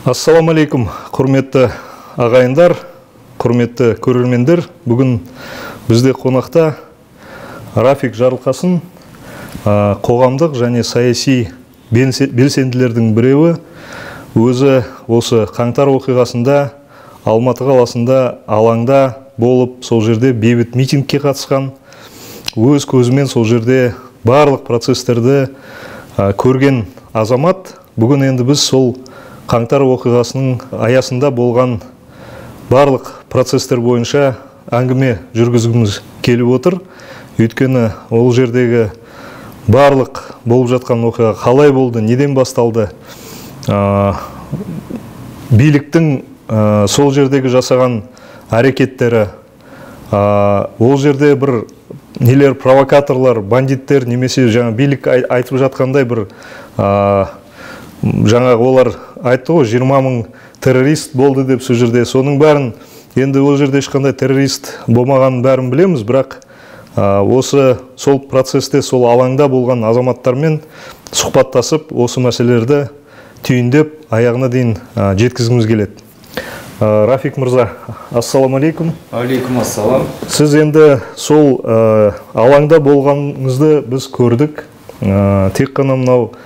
Ассаламу алейкум, құрметті ағайындар, құрметті көрермендер. Бүгін бізде қонақта Рафик Жарылқасын, қоғамдық және саяси белсенділердің біреуі. Өзі осы қаңтар оқиғасында Алматы қаласында алаңда болып, сол жерде бейбіт митингке қатысқан, өз көзімен сол жерде барлық процестерді көрген азамат. Бүгін енді біз сол қаңтар оқиғасының аясында болған барлық процестер бойынша әңгіме жүргізгіміз келіп отыр. Өйткені ол жердегі барлық болып жатқан оқиға қалай болды, неден басталды, биліктің сол жердегі жасаған әрекеттері, ол жерде бір нелер, провокаторлар, бандиттер немесе жаңа билік айтып жатқандай бір жаңағы олар айтты ғой, 20 мың террорист болды деп сол жерде. Соның бәрін енді ол жерде ешқандай террорист болмағанын бәрін білеміз, бірақ осы сол процесте, сол алаңда болған азаматтармен сұхбаттасып, осы мәселелерді түйіндеп аяғына дейін жеткізгіміз келеді. Рафик мырза, ассаламу алейкум. Алейкум ассалам. Сіз енді сол алаңда болғаныңызды біз көрдік. Тек қана мынау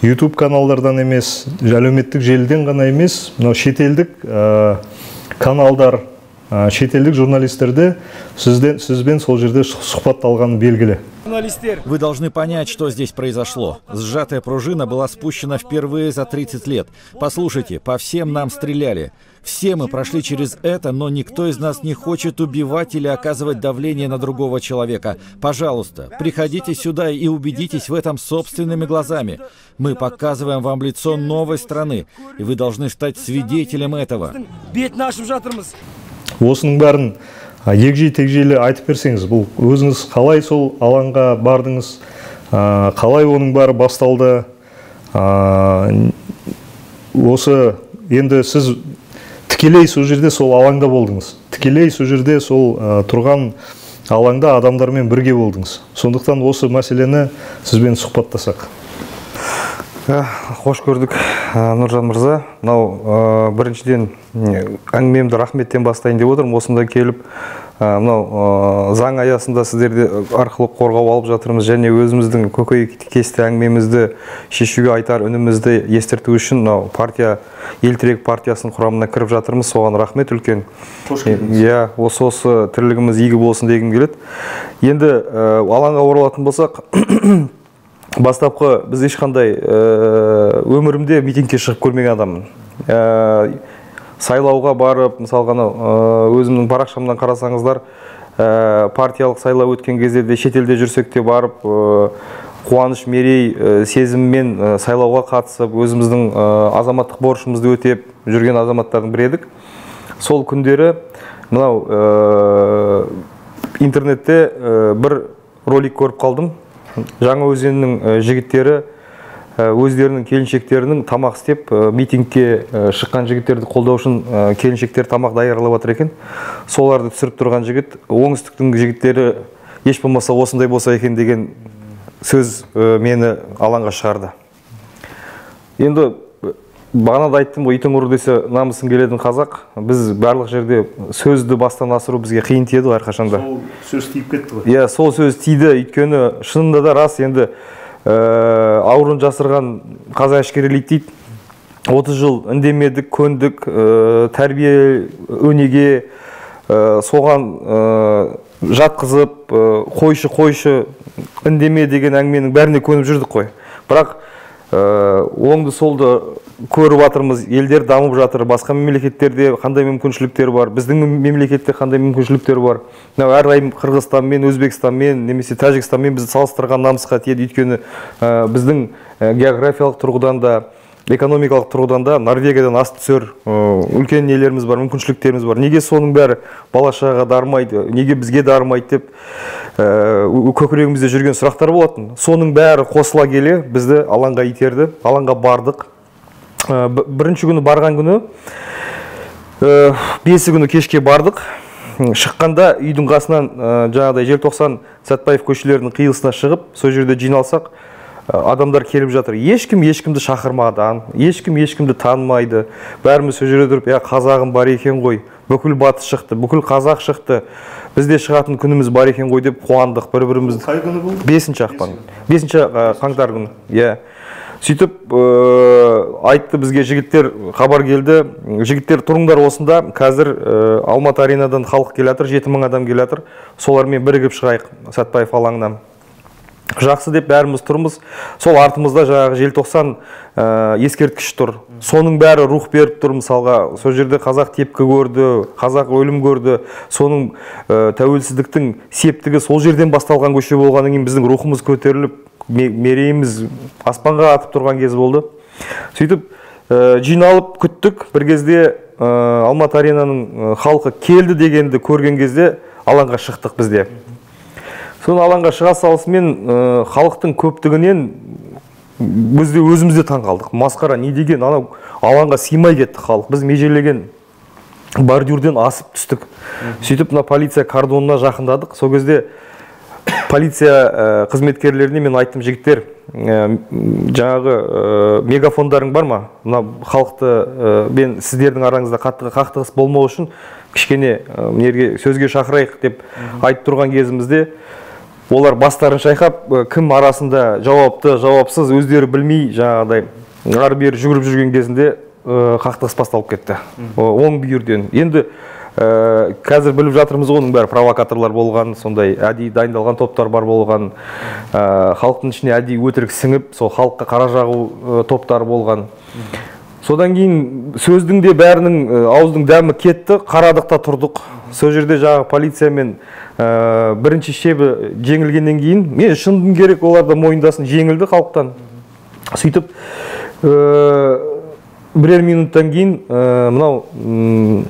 YouTube каналдардан емес, әлеуметтік желіден ғана емес, мынау шетелдік каналдар, шетелдік журналистерде сізбен сол жерде сұхбат алғаны белгілі. Вы должны понять, что здесь произошло. Сжатая пружина была спущена впервые за 30 лет. Послушайте, по всем нам стреляли. Все мы прошли через это, но никто из нас не хочет убивать или оказывать давление на другого человека. Пожалуйста, приходите сюда и убедитесь в этом собственными глазами. Мы показываем вам лицо новой страны, и вы должны стать свидетелем этого. Осының бәрін егжей-тегжейлі айтып берсеңіз, бұл өзіңіз қалай сол алаңға бардыңыз, қалай оның бәрі басталды, осы енді сіз тікелей сол жерде сол алаңда болдыңыз, тікелей сол жерде сол тұрған алаңда адамдармен бірге болдыңыз. Сондықтан осы мәселені сізбен сұхбаттасақ. Қош көрдік, Нұржан мырза. Мынау біріншіден әңгімемді рахметтен бастайын деп отырмын. Осында келіп, мынау заң аясында сіздерді арқылы қорғау алып жатырмыз және өзіміздің көкейкесті әңгімемізді шешуге айтар үнімізді естірту үшін мынау партия, Ел тірегі партиясының құрамына кіріп жатырмыз. Соған рахмет үлкен. Қош келдіңіз. Иә, осы тірлігіміз игі болсын дегім келеді. Енді алаңға оралатын болсақ, бастапқы біз ешқандай өмірімде митингке шығып көрмеген адаммын. Сайлауға барып, мысалға өзімнің парақшамнан қарасаңыздар, партиялық сайлау өткен кезде де шетелде жүрсек те барып, қуаныш, мерей сезіммен сайлауға қатысып, өзіміздің азаматтық борышымызды өтеп жүрген азаматтардың бірі едік. Сол күндері мынау интернетте бір ролик көріп қалдым. Жаңа өзеннің жігіттері өздерінің келіншектерінің тамақ істеп, митингке шыққан жігіттерді қолдау үшін келіншектер тамақ даярлап жатыр екен. Соларды түсіріп тұрған жігіт, оңтүстіктің жігіттері еш болмаса осындай болса екен деген сөз мені алаңға шығарды. Енді бағана да айттым ғой, итің ұры десе намысың келетін қазақ. Біз барлық жерде сөзді бастан асыру бізге қиын тиеді ғой әрқашанда. Сол сөз тиіп кетті ғой. Иә, сол сөз тиді, өйткені шынында да рас, енді ауырын жасырған қазақ әшкерелейді дейді. 30 жыл үндемедік, көндік, тәрбие өнеге, соған жатқызып, қойшы, қойшы, үндеме деген әңгіменің бәріне көніп жүрдік қой. Бірақ оңды солды көріп жатырмыз, елдер дамып жатыр, басқа мемлекеттерде қандай мүмкіншіліктер бар, біздің мемлекетте қандай мүмкіншіліктер бар. Мынау әрдайым Қырғызстанмен, Өзбекстанмен немесе Тәжікстанмен бізді салыстырған намысқа тиеді, өйткені біздің географиялық тұрғыдан да, экономикалық тұрғыдан да Норвегиядан асып түсер үлкен нелеріміз бар, мүмкіншіліктеріміз бар. Неге соның бәрі бала шағаға дарымайды, неге бізге дарымайды деп көкірегімізде жүрген сұрақтар болатын. Соның бәрі қосыла келе бізді алаңға итерді, алаңға бардық. Бірінші күні барған күні, бесі күні кешке бардық. Шыққанда үйдің қасынан жаңағыдай Желтоқсан, Сәтбаев көшелерінің қиылысына шығып, сол жерде жиналсақ, Адамдар келіп жатыр. Ешкім ешкімді шақырмадан, ешкім ешкімді танымайды. Бәріміз сол жерде тұрып, қазағым бар екен ғой, бүкіл батыс шықты, бүкіл қазақ шықты, бізде шығатын күніміз бар екен ғой деп қуандық бір-бірімізді. Қай күні болды? 5 ақпан. 5 қаңтар күні. Иә. Сөйтіп айтты бізге жігіттер, хабар келді. Жігіттер, тұрыңдар осында, қазір Алматы аренадан халық келе жатыр, 7000 адам келе жатыр. Солармен бірігіп шығайық Сәтбаев алаңынан. Жақсы деп бәріміз тұрмыз. Сол артымызда жаңағы желтоқсан ескерткіш тұр. Соның бәрі рух беріп тұр мысалға. Сол жерде қазақ тепкі көрді, қазақ өлім көрді. Соның тәуелсіздіктің септігі сол жерден басталған көше болғаннан кейін біздің рухымыз көтеріліп, мерейіміз аспанға атып тұрған кез болды. Сөйтіп жиналып күттік. Бір кезде Алматы аренаның халқы келді дегенді көрген кезде алаңға шықтық бізде. Соны алаңға шыға салысымен халықтың көптігінен біз де өзіміз де таң қалдық. Масқара не деген, анау алаңға сыймай кетті халық. Біз межелеген бордюрден асып түстік. Сөйтіп мына полиция кордонына жақындадық. Сол кезде полиция қызметкерлеріне мен айттым, жігіттер, жаңағы мегафондарың бар ма? Мына халықты мен сіздердің араңызда қатты қақтығыс болмау үшін кішкене мына сөзге шақырайық деп айтып тұрған кезімізде олар бастарын шайқап, кім арасында жауапты, жауапсыз өздері білмей жаңағыдай ары бері жүгіріп жүрген кезінде қақтығыс басталып кетті. Оң бүйірден. Енді қазір біліп жатырмыз ғой, оның бәрі провокаторлар болған, сондай әдейі дайындалған топтар бар болған, халықтың ішіне әдейі өтірік сіңіп, сол халыққа қара жағу топтары болған. Содан кейін сөздің де бәрінің ауыздың дәмі кетті, қарадық та тұрдық. Сол жерде жаңағы полициямен бірінші шебі жеңілгеннен кейін, мен шындым керек, олар да мойындасын, жеңілді халықтан. Сөйтіп бірер минуттан кейін мынау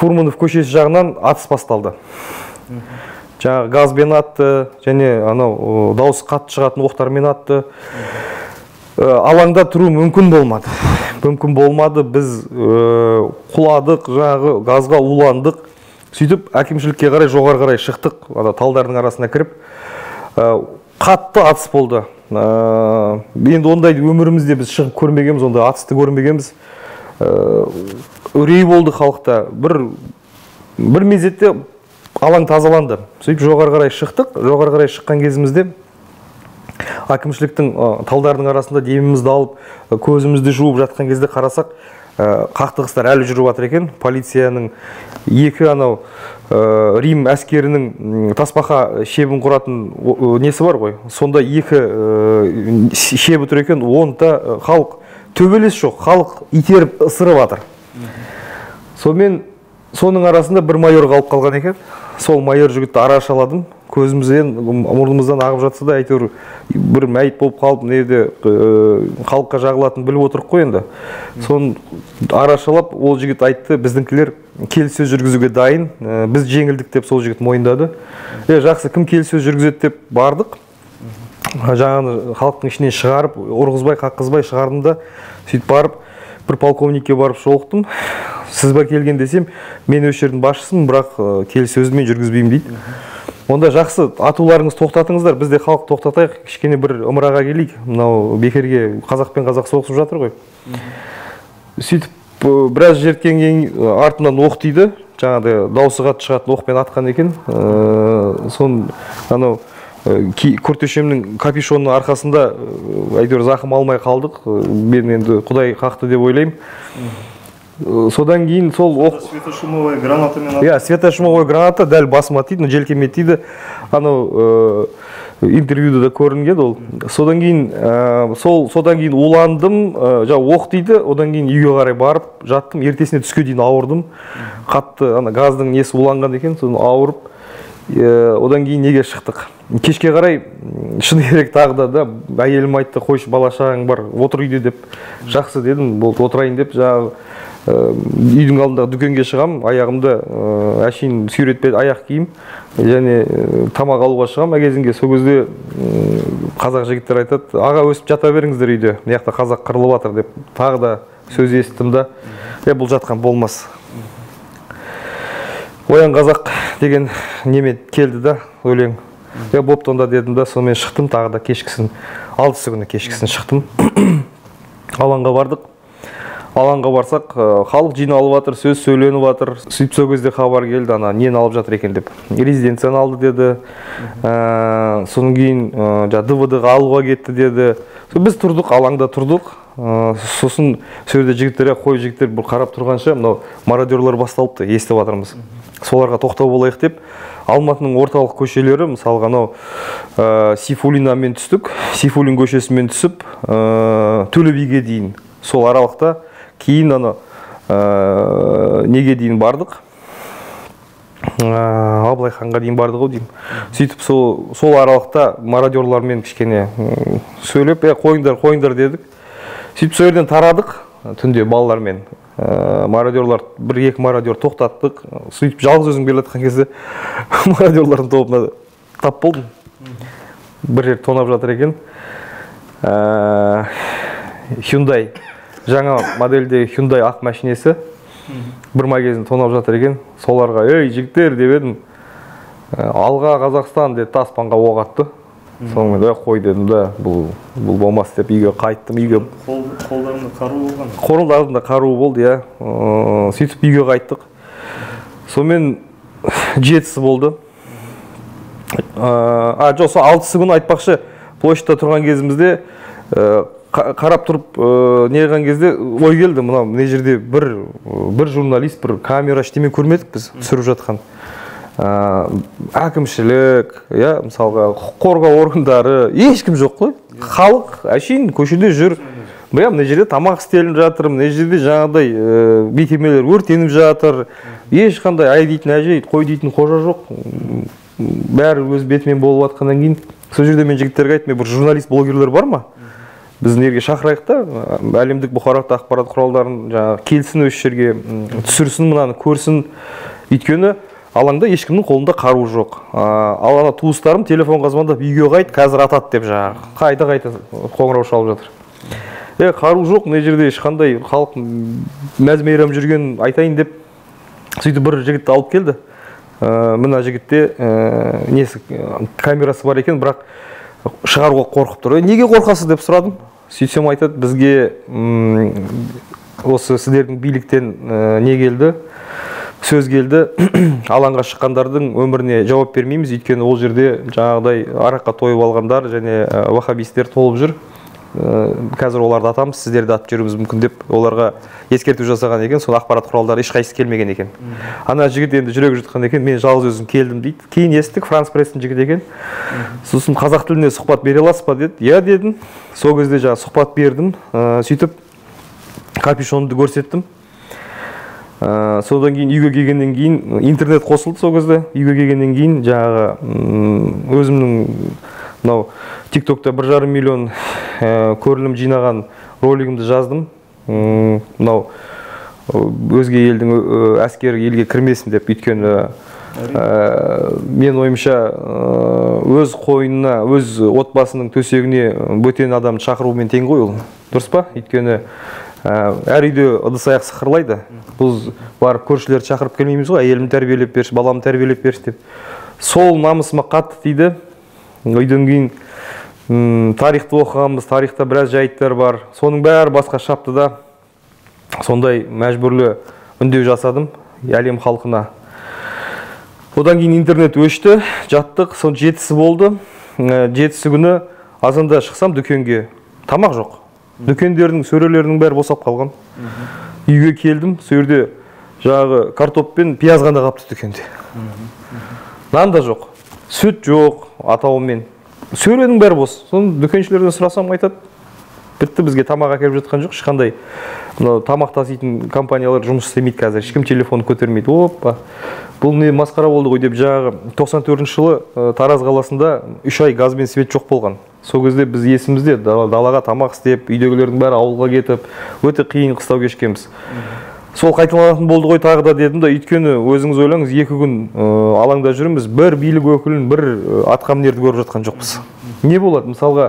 Фурманов көшесі жағынан атыс басталды. Жаңағы газбен атты, және анау дауысы қатты шығатын оқтармен атты. Алаңда тұру мүмкін болмады. Мүмкін болмады, біз құладық, жаңағы газға уландық. Сөйтіп әкімшілікке қарай, жоғары қарай шықтық, ана талдардың арасына кіріп. Қатты атыс болды. Енді ондай өмірімізде біз шығып көрмегенбіз, ондай атысты көрмегенбіз. Үрей болды халықта. Бір мезетте алаң тазаланды. Сөйтіп жоғары қарай шықтық. Жоғары қарай шыққан кезімізде әкімшіліктің талдардың арасында демімізді алып, көзімізді жуып жатқан кезде қарасақ, қақтығыстар әлі жүріп жатыр екен. Полицияның екі анау Рим әскерінің тасбақа шебін құратын несі бар ғой, сонда екі шебі тұр екен. Онда халық төбелес жоқ, халық итеріп ысырып жатыр. Сонымен соның арасында бір майор қалып қалған екен. Сол майор жігітті арашаладым. Көзімізден, мұрнымыздан ағып жатса да, әйтеуір бір мәйіт болып қалып, мына жерде халыққа жағылатынын біліп отырық қой енді. Соны арашалап, ол жігіт айтты, біздіңкілер келіссөз жүргізуге дайын, біз жеңілдік деп сол жігіт мойындады. Жақсы, кім келіссөз жүргізеді деп бардық. Жаңағы халықтың ішінен шығарып, ұрғызбай, қаққызбай шығардым да, сөйтіп барып, бір полковникке барып жолықтым. Сіз ба келген десем, мен осы жердің басшысымын, бірақ келіссөзді мен жүргізбеймін дейді. Онда жақсы, атуларыңыз тоқтатыңыздар, біз де халық тоқтатайық, кішкене бір ымыраға келейік. Мынау бекерге қазақ пен қазақ соғысып жатыр ғой. Сөйтіп біраз жерден кейін артынан оқ тиді, жаңағыдай дауысы қатты шығатын оқпен атқан екен. Соны анау күртешемнің капюшонының арқасында әйтеуір зақым алмай қалдық. Мен енді Құдай хақты деп ойлаймын. Содан кейін сол оқ светошумовая гранатамен. Иә, светошумовая граната дәл басыма тиді, желкеме тиді. Анау интервьюда да көрінген ол. Содан кейін содан кейін уландым, жаңа оқ тиді, одан кейін үйге қарай барып жаттым. Ертесіне түске дейін ауырдым. Қатты ана газдың несі уланған екен, соны ауырып, одан кейін неге шықтық. Кешке қарай шыны керек тағы да әйелім айтты, қойшы, бала шағаң бар, отыр үйде деп. Жақсы дедім, болды, отырайын деп. Жаңағы үйдің алдындағы дүкенге шығам, аяғымды әшейін сүйретпе аяқ киім және тамақ алуға шығам магазинге. Сол кезде қазақ жігіттер айтады, аға өсіп жата беріңіздер үйде, мына жақта қазақ қырылып жатыр деп тағы да сөз естідім да. Бұл жатқан болмас. Оян қазақ деген неме келді да, өлең. Бопты онда дедім да, сонымен шықтым тағы да кешкісін. 6 күні кешкісін шықтым. Алаңға бардық. Алаңға барсақ, халық жиналып жатыр, сөз сөйленіп жатыр. Сөйтіп сол кезде хабар келді, ана нені алып жатыр екен деп. Резиденцияны алды деді. Содан кейін ДВД-ға алуға кетті деді. Біз тұрдық, алаңда тұрдық. Сосын сол жерде жігіттер, қой жігіттер бұл қарап тұрғанша, мынау мародерлар басталыпты, естіп жатырмыз. Соларға тоқтау болайық деп. Алматының орталық көшелері, мысалға анау Сейфуллинамен түстік, Сейфуллин көшесімен түсіп, Төле биге дейін. Сол аралықта кейін ана неге дейін бардық, Абылай ханға дейін бардық ау деймін. Сөйтіп сол аралықта мародерлармен кішкене сөйлеп, қойыңдар, қойыңдар дедік. Сөйтіп сол жерден тарадық түнде балалармен. Мародерлар, бір-екі мародер тоқтаттық. Сөйтіп жалғыз өзім келе жатқан кезде мародерлардың тобына тап болдым. Бір жер тонап жатыр екен. Hyundai, жаңа модельдегі Hyundai ақ машинесі бір магазин тонап жатыр екен. Соларға, ей жігіттер деп едім, алға Қазақстан деп аспанға оқ атты. Сонымен қой дедім да, бұл болмас деп үйге қайттым. Үйге қолдарында қару болған. Қолдарында қару болды, иә. Сөйтіп үйге қайттық. Сонымен 7-сі болды. Жоқ, сол 6-сы күні айтпақшы, площадьта тұрған кезімізде қарап тұрып не қылған кезде ой келді, мынау мына жерде бір журналист, бір камера ештеме көрмедік біз түсіріп жатқан. Әкімшілік, иә, мысалға құқық қорғау органдары, ешкім жоқ қой. Халық әшейін көшеде жүр. Мына жерде тамақ істелініп жатыр, мына жерде жаңағыдай мекемелер өртеніп жатыр. Ешқандай ай дейтін әжей, қой дейтін қожа жоқ. Бәрі өз бетімен болып жатқаннан кейін сол жерде мен жігіттерге айттым, бір журналист, блогерлер бар ма? Біз неге шақырайық та, әлемдік бұқаралық ақпарат құралдарын жаңағы келсін осы жерге, түсірсін мынаны, көрсін. Өйткені алаңда ешкімнің қолында қару жоқ. Ал ана туыстарым телефонға звондап, үйге қайт, қазір атады деп жаңағы қайта-қайта қоңырау шалып жатыр. Қару жоқ, мына жерде ешқандай халық мәз-мейрам жүргенін айтайын деп сөйтіп бір жігітті алып келді. Мына жігітте несі, камерасы бар екен, бірақ шығаруға қорқып тұр. Неге қорқасыз деп сұрадым. Сөйтсем айтады, бізге осы сіздердің биліктен не келді, сөз келді, алаңға шыққандардың өміріне жауап бермейміз, өйткені ол жерде жаңағыдай араққа тойып алғандар және ваххабистер толып жүр. Қазір оларды атамыз, сіздерді атып жүруіміз мүмкін деп оларға ескерту жасаған екен. Сол ақпарат құралдары ешқайсысы келмеген екен. Ана жігіт енді жүрегі жұтқан екен, мен жалғыз өзім келдім дейді. Кейін естік, Франс Пресстің жігіті екен. Сосын қазақ тіліне сұхбат бере аласыз ба деді. Иә дедім. Сол кезде жаңа сұхбат бердім. Сөйтіп капюшонымды көрсеттім. Содан кейін үйге келгеннен кейін интернет қосылды. Сол кезде үйге келгеннен кейін жаңағы өзімнің мынау TikTokта 1,5 миллион көрілім жинаған ролигімді жаздым. Мынау өзге елдің әскері елге кірмесін деп, өйткені мен ойымша өз қойнына, өз отбасының төсегіне бөтен адамды шақырумен тең ғой ол. Дұрыс па? Өйткені әр үйде ыдыс аяқ сықырлайды. Біз барып көршілерді шақырып келмейміз ғой, әйелімді тәрбиелеп берші, баламды тәрбиелеп берші деп. Сол намысыма қатты тиді. Үйден кейін тарихты оқығанбыз, тарихта біраз жайттар бар. Соның бәрі басқа шапты да, сондай мәжбүрлі үндеу жасадым әлем халқына. Одан кейін интернет өшті, жаттық, сон 7-сі болды. 7-сі күні азанда шықсам дүкенге, тамақ жоқ. Дүкендердің, сөрелерінің бәрі босап қалған. Үйге келдім, сол жерде жаңағы картоп пен пияз ғана қапты дүкенде. Нан да жоқ, сүт жоқ атауымен. Сөренің бәрі бос. Соны дүкеншілерден сұрасам айтады, бітті, бізге тамақ әкеліп жатқан жоқ, ешқандай мынау тамақ таситын компаниялар жұмыс істемейді қазір, ешкім телефон көтермейді. Опа, бұл не масқара болды ғой деп жаңағы 94 жылы Тараз қаласында 3 ай газ бен свет жоқ болған. Сол кезде біз есімізде далаға тамақ істеп, үйдегілердің бәрі ауылға кетіп, өте қиын қыстау кешкенбіз. Сол қайталанатын болды ғой тағы да дедім да, өйткені өзіңіз ойлаңыз, 2 күн алаңда жүрміз, бір билік өкілін, бір атқамінерді көріп жатқан жоқпыз. Не болады? Мысалға,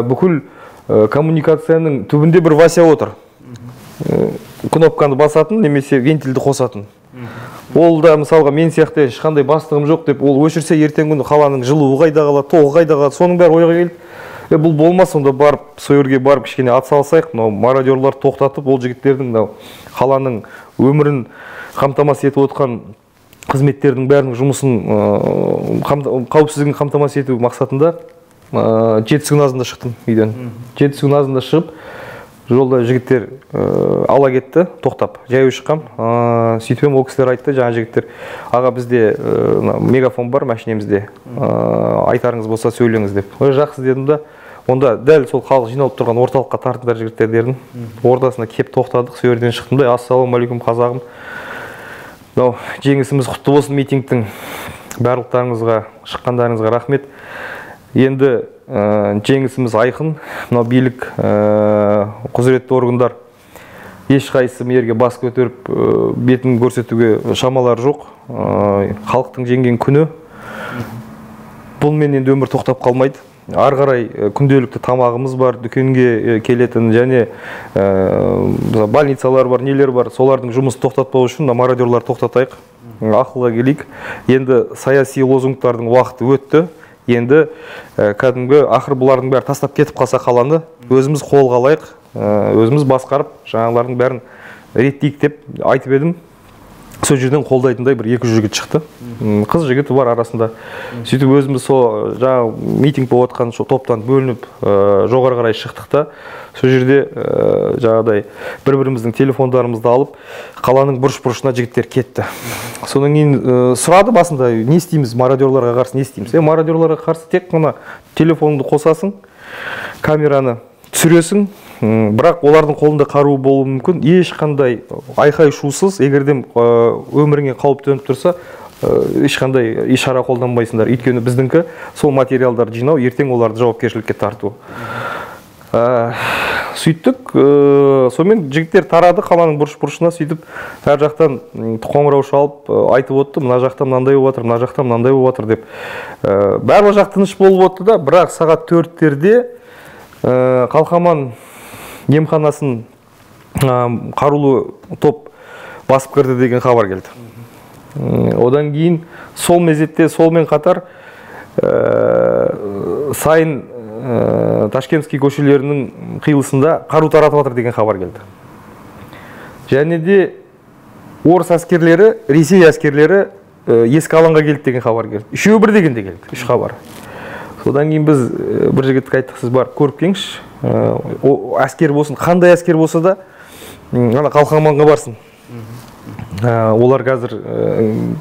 бүкіл коммуникацияның түбінде бір Вася отыр. Кнопканы басатын немесе вентильді қосатын. Ол да мысалға мен сияқты ешқандай бастығым жоқ деп, ол өшірсе ертеңгі күні қаланың жылуы қайда қалады, тоғы қайда қалады, соның бәрі ойға келді. Бұл болмас, онда барып, сол жерге барып кішкене ат салсайық, мынау мародерлар тоқтатып, ол жігіттердің мынау қаланың өмірін қамтамасыз етіп отқан қызметтердің бәрінің жұмысын, қауіпсіздігін қамтамасыз ету мақсатында 7 азында шықтым үйден. 7 азында шығып, жолда жігіттер ала кетті, тоқтап, жаяу шыққам. Сөйтіп ол кісілер айтты, жаңа жігіттер, аға бізде мегафон бар машинемізде, айтарыңыз болса сөйлеңіз деп. Жақсы дедім да, онда дәл сол халық жиналып тұрған орталыққа тартыңдар жігіттер дедім. Ортасына кеп тоқтадық, сол жерден шықтым да, ассалаумағалейкум қазағым. Мынау жеңісіміз құтты болсын митингтің, барлықтарыңызға, шыққандарыңызға рахмет. Енді жеңісіміз айқын, мынау билік, құзыретті органдар ешқайсысы мерге бас көтеріп бетін көрсетуге шамалары жоқ. Халықтың жеңген күні. Бұнымен енді өмір тоқтап қалмайды. Ары қарай күнделікті тамағымыз бар, дүкенге келетін және больницалар бар, нелер бар, солардың жұмысын тоқтатпау үшін мародерлар тоқтатайық, ақылға келейік. Енді саяси лозунгтардың уақыты өтті. Енді кәдімгі ақыр бұлардың бәрі тастап кетіп қалса қаланы, өзіміз қолға алайық, өзіміз басқарып, жаңағылардың бәрін реттейік деп айтып едім. Сол жерден қолдайтындай бір 200 жігіт шықты. Қыз жігіті бар арасында. Сөйтіп өзіміз сол жаңағы митинг болып жатқан сол топтан бөлініп жоғары қарай шықтық та, сол жерде жаңағыдай бір-біріміздің телефондарымызды алып, қаланың бұрыш-бұрышына жігіттер кетті. Содан кейін сұрады басында, не істейміз, мародерларға қарсы не істейміз? Мародерларға қарсы тек қана телефонды қосасың, камераны түсіресің, бірақ олардың қолында қару болуы мүмкін. Ешқандай айқай-шусыз, егерде өміріңе қауіп төніп тұрса, ешқандай ишара қолданбайсыңдар. Өйткені біздіңкі сол материалдарды жинау, ертең оларды жауапкершілікке тарту. Сөйттік, сонымен жігіттер тарады қаланың бұрыш-бұрышына, сөйтіп әр жақтан қоңырау шалып айтып отты, мына жақта мынандай болып жатыр, мына жақта мынандай болып жатыр деп. Барлық жақ тыныш болып отты да, бірақ сағат 4-терде Қалқаман емханасын қарулы топ басып кірді деген хабар келді. Одан кейін сол мезетте солмен қатар Сайын Ташкентский көшелерінің қиылысында қару таратып жатыр деген хабар келді. Және де орыс әскерлері, Ресей әскерлері ескі алаңға келді деген хабар келді. Үшеуі бір дегенде келді, үш хабар. Содан кейін біз бір жігітке айттық, сіз барып көріп келіңізші, әскер болсын, қандай әскер болса да, ана Қалқаманға барсын. Олар қазір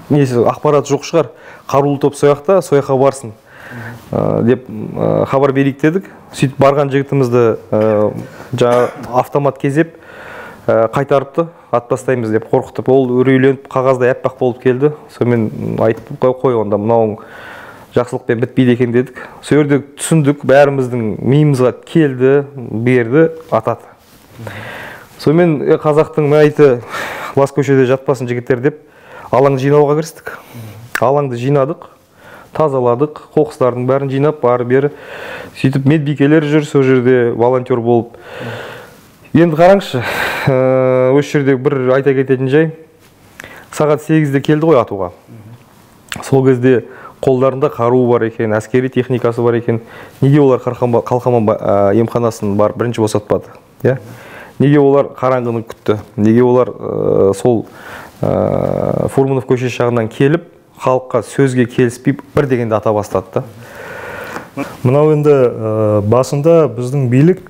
несі, ақпарат жоқ шығар, қарулы топ сояқта, сояққа барсын деп хабар берейік дедік. Сөйтіп барған жігітімізді жаңа автомат кезеп қайтарыпты, ат тастаймыз деп қорқытып, ол үрейленіп қағаздай аппақ болып келді. Сонымен айтып қой, онда мынауың жақсылықпен бітпейді екен дедік. Сол жерде түсіндік, бәріміздің миымызға келді, берді, атады. Сонымен қазақтың мәйіті лас көшеде жатпасын жігіттер деп алаңды жинауға кірістік. Алаңды жинадық, тазаладық, қоқыстардың бәрін жинап, ары-бері. Сөйтіп медбикелер жүр, сол жерде волонтер болып. Енді қараңызшы, осы жерде бір айта кететін жай, сағат 8-де келді ғой атуға. Сол кезде қолдарында қаруы бар екен, әскери техникасы бар екен. Неге олар Қалқаман емханасын барып бірінші босатпады? Неге олар қараңғыны күтті? Неге олар сол Фурманов көшесі жағынан келіп, халыққа сөзге келіспей бір дегенде ата бастады да? Мынау енді басында біздің билік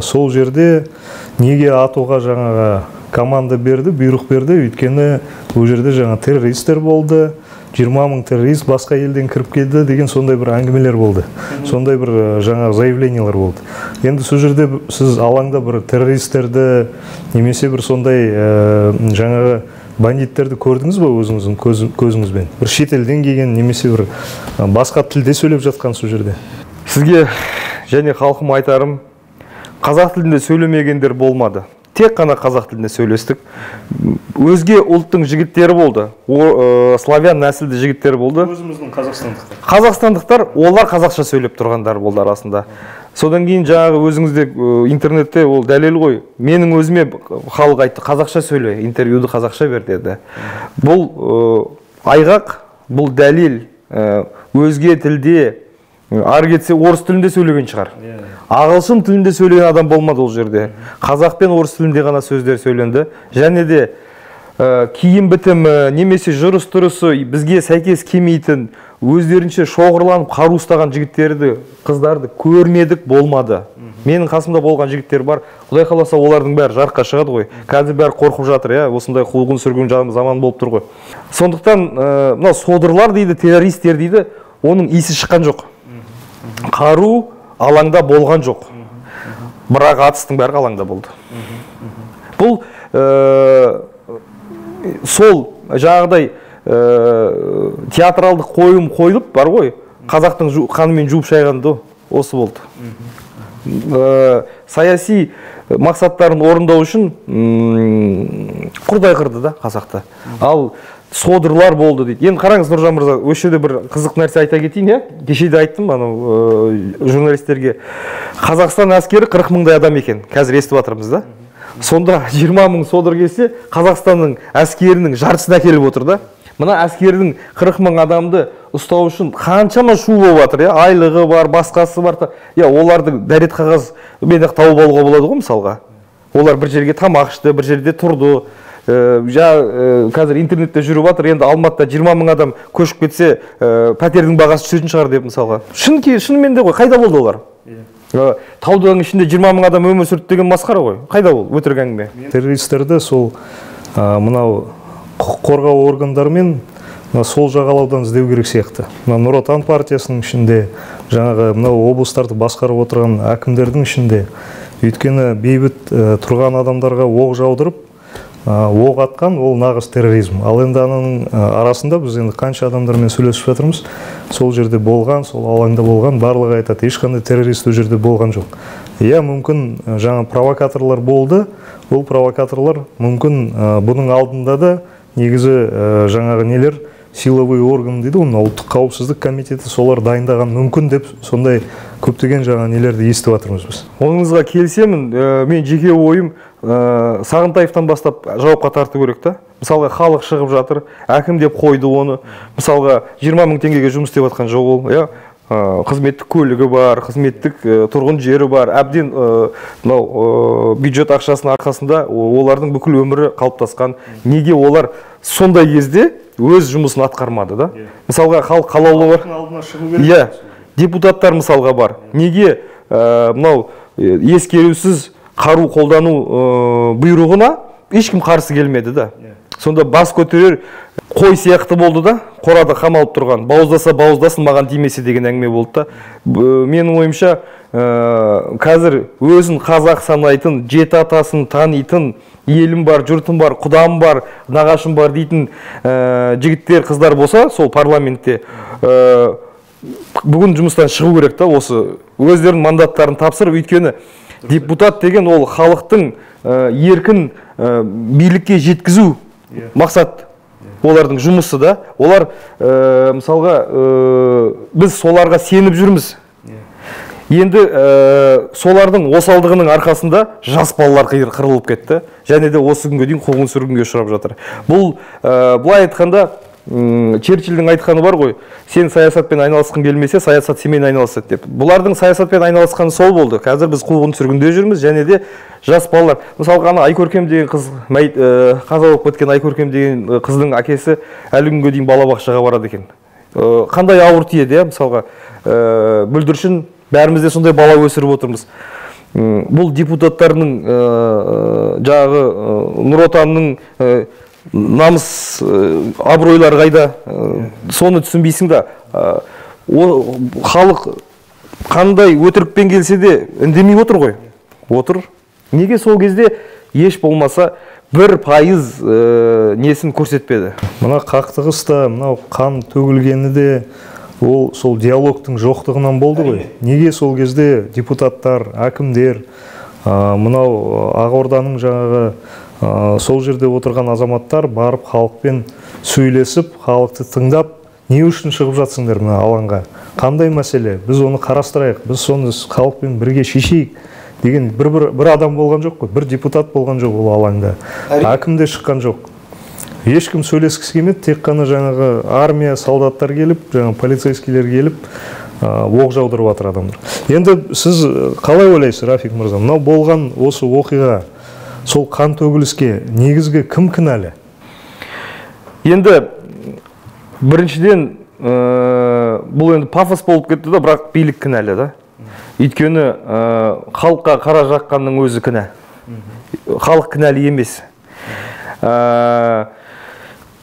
сол жерде неге атуға жаңағы команда берді, бұйрық берді, өйткені ол жерде жаңа террористер болды, 20 мың террорист басқа елден кіріп келді деген сондай бір әңгімелер болды. Сондай бір жаңа заявлениялар болды. Енді сол жерде сіз алаңда бір террористерді немесе бір сондай жаңағы бандиттерді көрдіңіз ба өзіңіздің көзіңізбен? Бір шетелден келген немесе бір басқа тілде сөйлеп жатқан сол жерде. Сізге және халқым айтарым, қазақ тілінде сөйлемегендер болмады. Тек қана қазақ тілінде сөйлестік. Өзге ұлттың жігіттері болды. Славян нәсілді жігіттер болды. Өзіміздің қазақстандықтар. Қазақстандықтар, олар қазақша сөйлеп тұрғандар болды арасында. Содан кейін жаңағы өзіңізде интернетте ол дәлел ғой. Менің өзіме халық айтты, қазақша сөйле, интервьюді қазақша бер деді. Бұл айғақ, бұл дәлел. Өзге тілде Ары кетсе орыс тілінде сөйлеген шығар. Ағылшын тілінде сөйлеген адам болмады ол жерде. Қазақ пен орыс тілінде ғана сөздер сөйленді. Және де киім бітімі немесе жүріс-тұрысы бізге сәйкес келмейтін, өздерінше шоғырланып қару ұстаған жігіттерді, қыздарды көрмедік, болмады. Менің қасымда болған жігіттер бар. Құдай қаласа, олардың бәрі жарыққа шығады ғой. Қазір бәрі қорқып жатыр, иә, осындай қуғын сүргін заман болып тұр ғой. Сондықтан мынау содырлар дейді, террористер дейді, оның иісі шыққан жоқ. Қару алаңда болған жоқ. Бірақ атыстың бәрі алаңда болды. Бұл сол жаңағыдай театралдық қойылым қойылып бар ғой, қазақтың қанымен жуып шайғанды осы болды. Саяси мақсаттарын орындау үшін құрдай қырды да қазақты. Ал содырлар болды дейді. Енді қараңыз, Нұржан мырза, осы жерде бір қызық нәрсе айта кетейін, иә? Кеше де айттым анау журналистерге. Қазақстан әскері 40 мыңдай адам екен. Қазір естіп жатырмыз да. Сонда 20 мың содыр келсе, Қазақстанның әскерінің жартысын әкеліп отыр да. Мына әскердің 40 мың адамды ұстау үшін қаншама шу болып жатыр, иә? Айлығы бар, басқасы бар. Иә, оларды дәрет қағазбен-ақ тауып алуға болады ғой мысалға. Олар бір жерге тамақ ішті, бір жерде тұрды. Қазір интернетте жүріп жатыр, енді Алматыда 20 мың адам көшіп кетсе, пәтердің бағасы түсетін шығар деп мысалға. Шынымен де ғой, қайда болды олар? Таудың ішінде 20 мың адам өмір сүрді деген масқара ғой. Қайда ол? Өтірік әңгіме. Террористерді сол мынау құқық қорғау органдарымен сол жағалаудан іздеу керек сияқты. Мына Нұр Отан партиясының ішінде, жаңағы мынау облыстарды басқарып отырған әкімдердің ішінде, өйткені бейбіт тұрған адамдарға оқ жаудырып, оқ атқан ол нағыз терроризм. Ал енді ананың арасында біз енді қанша адамдармен сөйлесіп жатырмыз, сол жерде болған, сол алаңда болған, барлығы айтады, ешқандай террорист ол жерде болған жоқ. Иә, мүмкін жаңа провокаторлар болды, ол провокаторлар мүмкін бұның алдында да негізі жаңағы нелер, силовые органы дейді, оның ұлттық қауіпсіздік комитеті солар дайындаған мүмкін деп сондай көптеген жаңа нелерді естіп жатырмыз біз. Оныңызға келісемін. Мен жеке ойым, Сағынтаевтан бастап жауапқа тарту керек та. Мысалға, халық шығып жатыр, әкім деп қойды оны. Мысалға, 20 мың теңгеге жұмыс істеп жатқан жоқ ол, иә? Қызметтік көлігі бар, қызметтік тұрғын жері бар, әбден мынау бюджет ақшасының арқасында олардың бүкіл өмірі қалыптасқан. Неге олар сондай кезде өз жұмысын атқармады да? Мысалға, халық қалаулы бар. Иә, депутаттар мысалға бар. Неге мынау ескерусіз қару қолдану бұйрығына ешкім қарсы келмеді да? Сонда бас көтерер қой сияқты болды да, қорада қамалып тұрған. Бауыздаса бауыздасын, маған тимесе деген әңгіме болды да. Менің ойымша, қазір өзін қазақ санайтын, жеті атасын танитын, елім бар, жұртым бар, құдам бар, нағашым бар дейтін жігіттер, қыздар болса, сол парламентте бүгін жұмыстан шығу керек та, осы өздерінің мандаттарын тапсырып, өйткені депутат деген ол халықтың еркін билікке жеткізу мақсат, олардың жұмысы да. Олар мысалға, біз соларға сеніп жүрміз. Енді солардың осалдығының арқасында жас балалар қырылып кетті. Және де осы күнге дейін қуғын сүргінге ұшырап жатыр. Бұл былай айтқанда, Черчилльдің айтқаны бар ғой, сен саясатпен айналысқың келмесе, саясат сенімен айналысады деп. Бұлардың саясатпен айналысқаны сол болды. Қазір біз қуғын сүргінде жүрміз, және де жас балалар. Мысалға, ана Айкөркем деген қыз, қаза болып кеткен Айкөркем деген қыздың әкесі әлі күнге дейін балабақшаға барады екен. Қандай ауыр тиеді, иә, мысалға, бүлдіршін, бәріміз де сондай бала өсіріп отырмыз. Бұл депутаттардың жаңағы Нұр Отанның намыс абыройлар қайда, соны түсінбейсің да. Халық қандай өтірікпен келсе де үндемей отыр ғой. Отыр. Неге сол кезде еш болмаса 1% несін көрсетпеді? Мына қақтығыс та, мынау қан төгілгені де ол сол диалогтың жоқтығынан болды ғой. Неге сол кезде депутаттар, әкімдер, мынау Ақорданың жаңағы сол жерде отырған азаматтар барып халықпен сөйлесіп, халықты тыңдап, не үшін шығып жатсыңдар мына алаңға? Қандай мәселе? Біз оны қарастырайық, біз соны халықпен бірге шешейік деген бір адам болған жоқ қой, бір депутат болған жоқ ол алаңда. Әкім де шыққан жоқ. Ешкім сөйлескісі келмеді, тек қана жаңағы армия, солдаттар келіп, жаңағы полицейскийлер келіп, Оқ жаудырып жатыр адамдар. Енді сіз қалай ойлайсыз, Рафик мырза, мынау болған осы оқиға, сол қан төгіліске негізгі кім кінәлі? Енді біріншіден, бұл енді пафос болып кетті да, бірақ билік кінәлі да. Өйткені халыққа қара жаққанның өзі кінә. Халық кінәлі емес.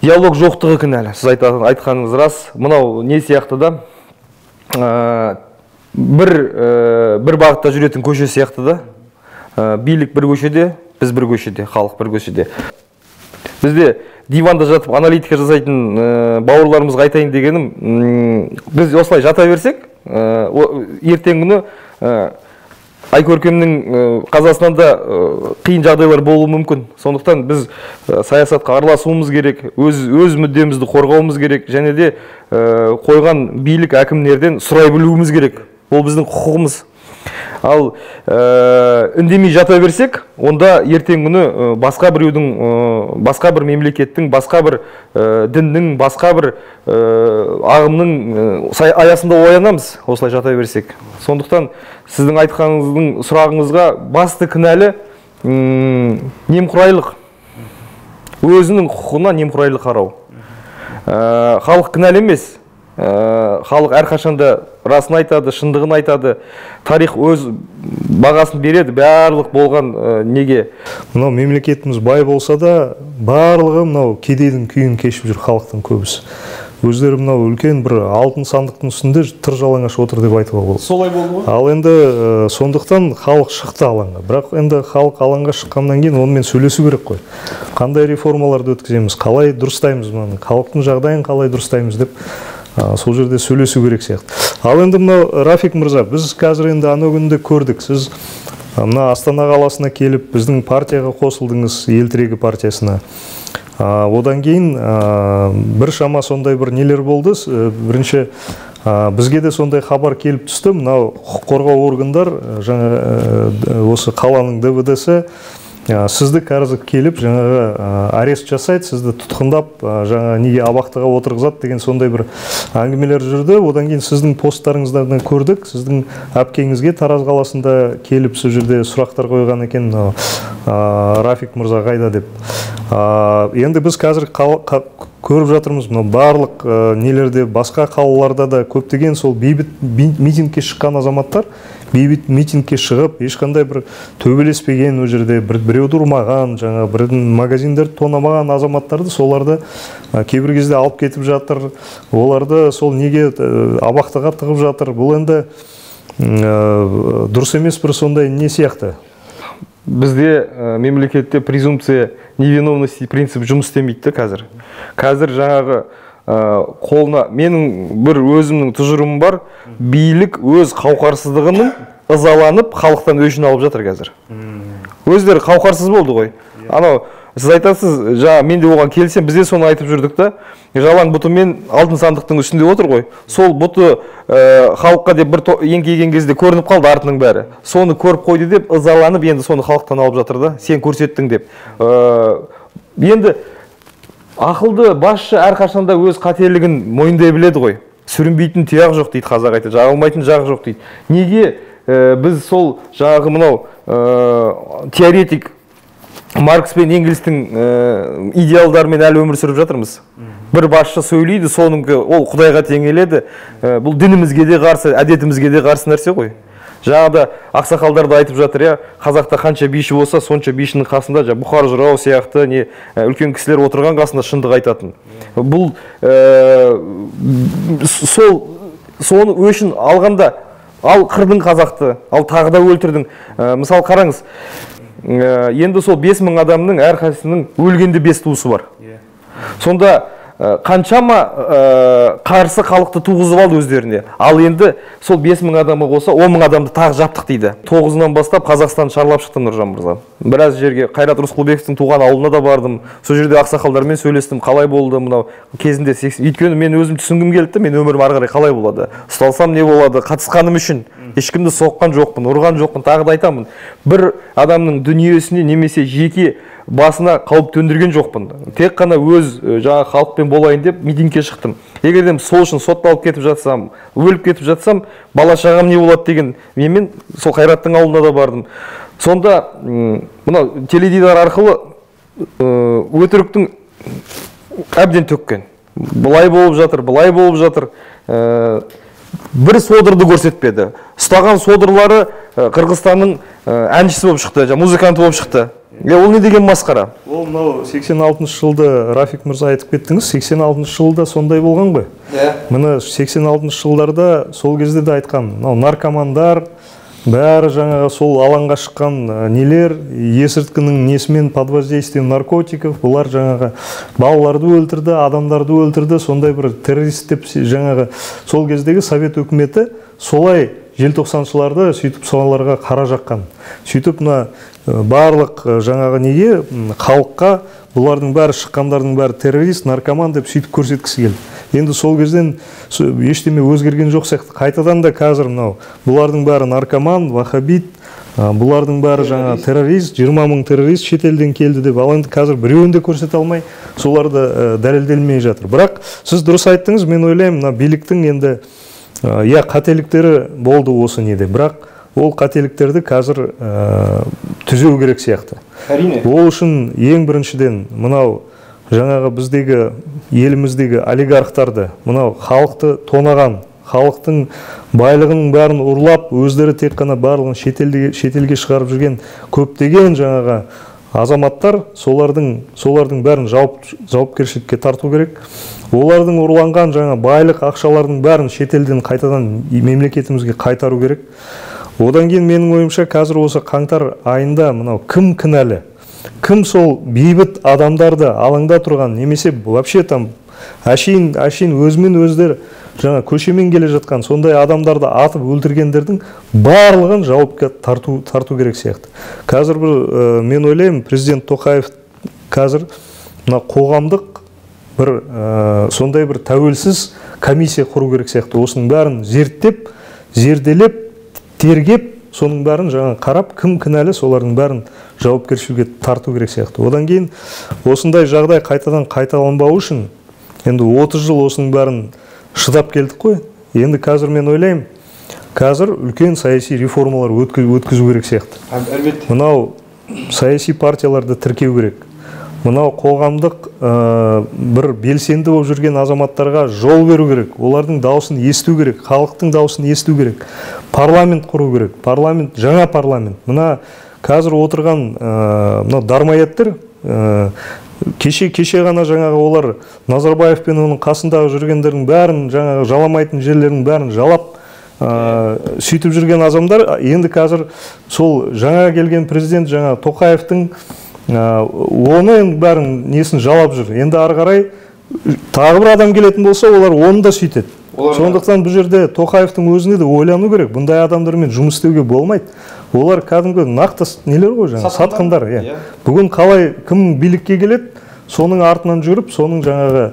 Диалог жоқтығы кінәлі. Сіз айтқаныңыз рас. Мынау не сияқты да? Бір бағытта жүретін көше сияқты да. Билік бір көшеде, біз бір көшеде, халық бір көшеде. Бізде диванда жатып аналитика жасайтын бауырларымызға айтайын дегенім, біз осылай жата берсек, ертеңгі күні Айкөркемнің қазасынан да қиын жағдайлар болуы мүмкін. Сондықтан біз саясатқа араласуымыз керек, өз мүддемізді қорғауымыз керек, және де қойған билік әкімдерден сұрай білуіміз керек. Ол біздің құқығымыз. Ал үндемей жата берсек, онда ертеңгі күні басқа біреудің, басқа бір мемлекеттің, басқа бір діннің, басқа бір ағымның аясында оянамыз, осылай жата берсек. Сондықтан сіздің айтқаныңыздың сұрағыңызға басты кінәлі немқұрайлық. Өзінің құқығына немқұрайлы қарау. Халық кінәлі емес. Халық әрқашанда расын айтады, шындығын айтады. Тарих өз бағасын береді, барлық болған неге. Мынау мемлекетіміз бай болса да, барлығы мынау кедейдің күйін кешіп жүр халықтың көбісі. Өздері мынау үлкен бір алтын сандықтың үстінде тыр жалаңаш отыр деп айтуға болады. Солай болды ғой. Ал енді сондықтан халық шықты алаңға. Бірақ енді халық алаңға шыққаннан кейін онымен сөйлесу керек қой. Қандай реформаларды өткіземіз, қалай дұрыстаймыз мынаны, халықтың жағдайын қалай дұрыстаймыз деп сол жерде сөйлесу керек сияқты. Ал енді мынау Рафик мырза, біз қазір енді анау күнде көрдік, сіз мына Астана қаласына келіп біздің партияға қосылдыңыз, Ел тірегі партиясына. Одан кейін біршама сондай бір нелер болды. Бірінші бізге де сондай хабар келіп түсті. Мынау құқық қорғау органдар, жаңа осы қаланың ДВД-сі сізді қазір келіп жаңағы арест жасайды, сізді тұтқындап жаңа неге абақтыға отырғызады деген сондай бір әңгімелер жүрді. Одан кейін сіздің посттарыңыздан көрдік, сіздің әпкеңізге Тараз қаласында келіп сол жерде сұрақтар қойған екен, мынау Рафик мырза қайда деп. Енді біз қазір көріп жатырмыз, мынау барлық нелерде, басқа қалаларда да көптеген сол бейбіт митингке шыққан азаматтар бейбіт митингке шығып, ешқандай бір төбелеспеген, ол жерде біреуді ұрмаған, жаңа бір магазиндерді тонамаған азаматтарды соларды кейбір кезде алып кетіп жатыр, оларды сол неге абақтыға тығып жатыр. Бұл енді дұрыс емес бір сондай не сияқты. Бізде мемлекетте презумпция невиновности принцип жұмыс істемейді қазір. Қазір жаңағы қолына, менің бір өзімнің тұжырымым бар, билік өз қауқарсыздығының ызаланып халықтан өшін алып жатыр қазір. Өздері қауқарсыз болды ғой. Анау сіз айтасыз, жаңа мен де оған келсем, біз де соны айтып жүрдік та. Жалаң бұтымен алтын сандықтың үстінде отыр ғой. Сол бұты халыққа деп бір еңкейген кезде көрініп қалды артының бәрі. Соны көріп қойды деп ызаланып енді соны халықтан алып жатыр да. Сен көрсеттің деп. Енді ақылды басшы әрқашанда өз қателігін мойындай біледі ғой. Сүрінбейтін тұяқ жоқ дейді қазақ айтады, жағылмайтын жақ жоқ дейді. Неге біз сол жаңағы мынау теоретик Маркс пен Энгельстің идеалдарымен әлі өмір сүріп жатырмыз? Бір басшы сөйлейді, соныкі ол Құдайға теңеледі. Бұл дінімізге де қарсы, әдетімізге де қарсы нәрсе ғой. Жаңағыда ақсақалдар да айтып жатыр, я, қазақта қанша биші болса, сонша бишінің қасында жаңа Бұхар жырау сияқты не үлкен кісілер отырған қасында шындық айтатын. Бұл сол соны өшін алғанда, ал қырдың қазақты, ал тағы да өлтірдің. Мысалы қараңыз, енді сол 5000 адамның әрқайсысының өлгенде 5 туысы бар. Сонда қаншама қарсы халықты туғызып алды өздеріне. Ал енді сол 5000 адамға қоса 10000 адамды тағы жаптық дейді. 9-ынан бастап Қазақстан шарлап шықтым, Нұржан мырза. Біраз жерге Қайрат Рысқұлбековтің туған ауылына да бардым. Сол жерде ақсақалдармен сөйлестім, қалай болды мынау кезінде. Өйткені мен өзім түсінгім келді, мен өмірім ары қарай қалай болады? Ұсталсам не болады? Қатысқаным үшін ешкімді соққан жоқпын, ұрған жоқпын, тағы да айтамын. Бір адамның дүниесіне немесе жеке басына қауіп төндірген жоқпын. Тек қана өз жаңа халықпен болайын деп митингке шықтым. Егер де сол үшін сотталып кетіп жатсам, өліп кетіп жатсам, бала шағам не болады деген менімен сол Қайраттың ауылына да бардым. Сонда мынау теледидар арқылы өтіріктің әбден төккен. Былай болып жатыр, былай болып жатыр. Бір содырды көрсетпеді. Ұстаған содырлары Қырғызстанның әншісі болып шықты, музыканты болып шықты. Ол не деген масқара? Ол мынау 86 жылды Рафик мырза айтып кеттіңіз, 86 жылда сондай болған ғой. Міне 86 жылдарда сол кезде де айтқан, мынау наркомандар, бәрі жаңағы сол алаңға шыққан нелер, есірткінің несімен под воздействием наркотиков, бұлар жаңағы балаларды өлтірді, адамдарды өлтірді, сондай бір террорист деп жаңағы сол кездегі совет өкіметі солай желтоқсаншыларды сөйтіп соларға қара жаққан. Сөйтіп мына барлық жаңағы неге халыққа бұлардың бәрі шыққандардың бәрі террорист, наркоман деп сөйтіп көрсеткісі келді. Енді сол кезден ештеме өзгерген жоқ сияқты. Қайтадан да қазір мынау бұлардың бәрі наркоман, ваххабит, бұлардың бәрі жаңа террорист, 20 мың террорист шетелден келді деп, ал енді қазір біреуін де көрсете алмай, соларды дәлелделмей жатыр. Бірақ сіз дұрыс айттыңыз, мен ойлаймын, мына биліктің енді иә қателіктері болды осы неде, бірақ ол қателіктерді қазір түзеу керек сияқты. Әрине. Ол үшін ең біріншіден мынау жаңағы біздегі еліміздегі олигархтарды, мынау халықты тонаған, халықтың байлығының бәрін ұрлап, өздері тек қана барлығын шетелге шығарып жүрген көптеген жаңағы азаматтар, солардың бәрін жауапкершілікке тарту керек. Олардың ұрланған жаңа байлық ақшалардың бәрін шетелден қайтадан мемлекетімізге қайтару керек. Одан кейін менің ойымша қазір осы қаңтар айында мынау кім кінәлі, кім сол бейбіт адамдарды алаңда тұрған, немесе вообще там әшейін өзімен өздері жаңа көшемен келе жатқан сондай адамдарды атып өлтіргендердің барлығын жауапқа тарту керек сияқты. Қазір бір мен ойлаймын, президент Тоқаев қазір мына қоғамдық бір сондай бір тәуелсіз комиссия құру керек сияқты. Осының бәрін зерттеп, зерделеп, тергеп, соның бәрін жаңа қарап, кім кінәлі, солардың бәрін жауапкершілікке тарту керек сияқты. Одан кейін осындай жағдай қайтадан қайталанбау үшін енді 30 жыл осының бәрін шыдап келдік қой. Енді қазір мен ойлаймын, қазір үлкен саяси реформалар өткізу керек сияқты. Әлбетте. Мынау саяси партияларды тіркеу керек. Мынау қоғамдық бір белсенді болып жүрген азаматтарға жол беру керек. Олардың дауысын есту керек, халықтың дауысын есту керек. Парламент құру керек. Парламент, жаңа парламент. Мына қазір отырған мына дармаеттер, кеше ғана жаңағы олар Назарбаев пен оның қасындағы жүргендердің бәрін, жаңағы жаламайтын жерлердің бәрін жалап, сөйтіп жүрген адамдар, енді қазір сол жаңа келген президент, жаңа Тоқаевтың оны енді бәрін несін жалап жүр. Енді ары қарай тағы бір адам келетін болса, олар оны да сөйтеді. Сондықтан бұл жерде Тоқаевтың өзіне де ойлану керек. Бұндай адамдармен жұмыс істеуге болмайды. Олар кәдімгі нақты нелер ғой, жаңағы сатқындар. Бүгін қалай кім билікке келеді, соның артынан жүріп, соның жаңағы